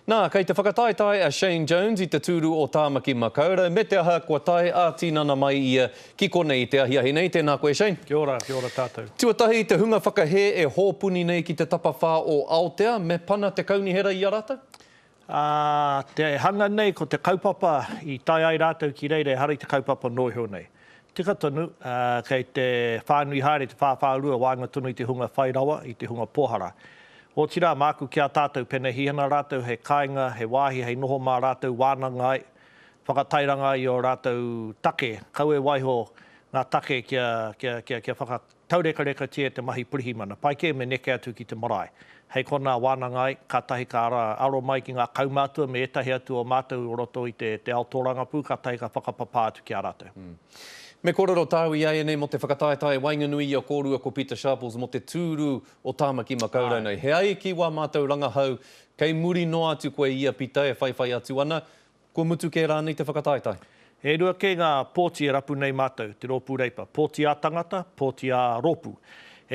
Nā, kei te whakataetae a Shane Jones i te tūru o Tāmaki Makaurau, me te aha, kua tae ā-tinana mai ia ki konei i te ahiahi nei. Tēnā koe, Shane. Kia ora, kia ora tātou. Tuatahi, te hunga whakahē e hōpuni nei ki te tapawhā o Aotea, me pana te kaunihera i a rātou? Ā, te hanga nei ko te kaupapa i tae ai rātou ki reira ehara i te kaupapa noa iho nei. Tika tonu, ā, kei te whānui haere te whāwhārua waenga tonu i te hunga whai rawa, i te hunga pōhara. Otirā, māku ki a tātou, penehīhana rātou hei kāinga, hei wāhi hei noho mā rātou wānanga ai, whakatairanga ai i ō rātou take, kaua e waiho ngā take kia, kia, kia, kia whaka. Taurekarekatia te mahi pirihimana. Pai kē me neke atu ki te marae. Hei konā wānanga ai, kātahi ka ara aro mai ki ngā kaumātua me ētahi atu o mātou o roto i te te ao tōrangapū, kātahi ka whakapapā atu ki a rātou. Me kōrero tāu iāianei mō te whakataetae waenganui i a kōrua ko Pita Sharples mō te tūru o Tāmaki Makaurau nei. He ai ki wā mātou rangahau, kei muri noa atu koe i a Pita e whaiwhai atu ana, Kua mutu kē rānei te whakataetae? E rua kē ngā pōti e rapu nei mātou, te Rōpū Reipa, pōti ā-tangata, pōti ā-rōpū.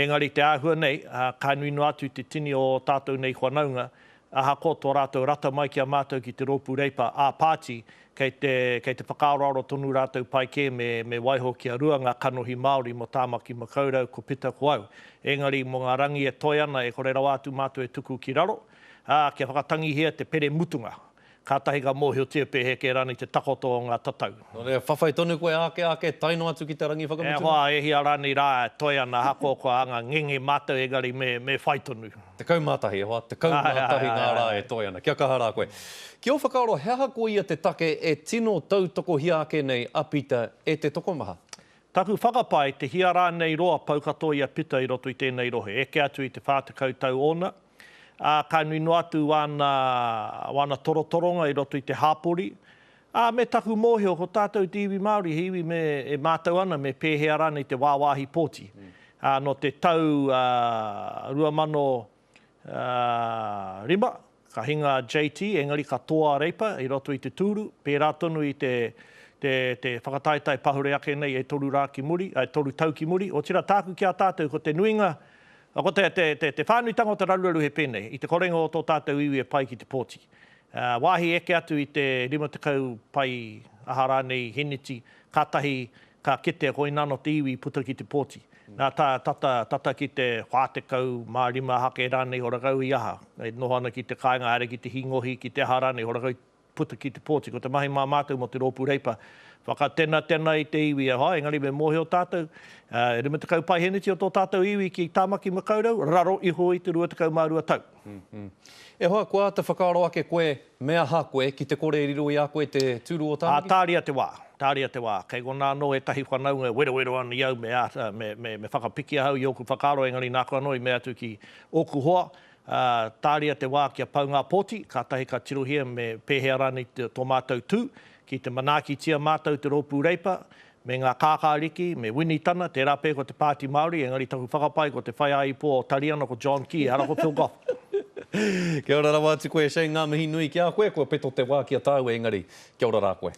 Engari te āhua nei, ka nui noa atu te tini o ō tātou nei whanaunga, ahakoa tō rātou rata mai ki a mātou ki te Rōpū Reipa ā-pāti, kei te, kei te whakaaroaro tonu rātou pai kē me, me waiho kia rua ngā kanohi Māori mō Tāmaki Makaurau, ko Pita ko au. Engari mō ngā rangi e toe ana e kore rawa atu mātou e tuku ki raro, ā, kia whakatangihia te pere mutunga. Kātahi ka mōhiotia pēhea kē rānei te takoto o ngā tatau. Nō reira, whawhai tonu koe āke āke, tae noa atu ki te rangi whakamutunga. E hoa, e hia rānei rā e toe ana, ahakoa kua anga ngenge mātou, engari me, me whai tonu. 11, e hoa, 11 ngā rā e toe ana. Kia kaha rā koe. Ki ō whakaaro, he aha koia te take e tino tautokohia ake nei a Pita e te tokomaha? Taku whakapae, te hia rānei roa pau katoa i a Pita i roto i tēnei rohe, eke atu i te 40 tau ōna, ā, ka nui noa atu wāna, wāna torotoronga i roto i te hāpori, ā, me taku mōhio, ko tātou te iwi Māori, he iwi me, e mātau ana me pēhea rānei te wāwāhi pōti. Ā, nō te tau, ā, 2005, ka hinga a JT, engari ka toa a Reipa i roto i te tūru, pērā tonu i te, te, te whakataetae pahure ake nei e toru rā ki muri, e toru tau ki muri, otirā tāku ki a tātou, ko te nuinga, Ko te, te, te, te whānuitanga o te raruraru he pēnei, i te korenga o tō tātou iwi e pai ki te pōti. Wāhi eke atu i te 50 pai aha rānei heneti, kātahi ka kitea koinā nō te iwi i puta ki te pōti. Nā, tā, tata, tata ki te 45 hake rānei horakau i aha, e noho ana ki te kāinga haere ki te hīngohi, ki te aha rānei horakau i puta ki te pōti. Ko te mahi mā mātou mō te Rōpū Reipa, whakatenatena i te iwi e hoa, engari me mōhio tātou, e 50 paeheneti o tō tātou iwi ki Tāmaki Makaurau, raro iho i te 22 tau. E hoa, kua āta whakaaro ake koe me aha koe ki te kore e riro i a koe te tūru o Tāmaki? Ā, tāria te wā, tāria te wā. Kei konā anō ētahi whanaunga e werowero ana i au me āta, me, me, me whakapiki ahau i ōku whakaaro, engari nāku anō i mea atu ki ōku hoa, Ā, tāria te wā kia pau ngā pōti, kātahi ka tirohia me pēhea rānei tō mātou tū, ki te manaakitia mātou te Rōpū Reipa, me ngā kākāriki, me Winitana, tērā pea ko te Pāti Māori, engari taku whakapae ko te whaiāipo o Tariana ko John Key, ehara ko Phil Goff. Kia ora rawa atu koe Shane, ngā mihi nui ki a koe, kua peto te wā ki a tāua engari, kia ora rā koe.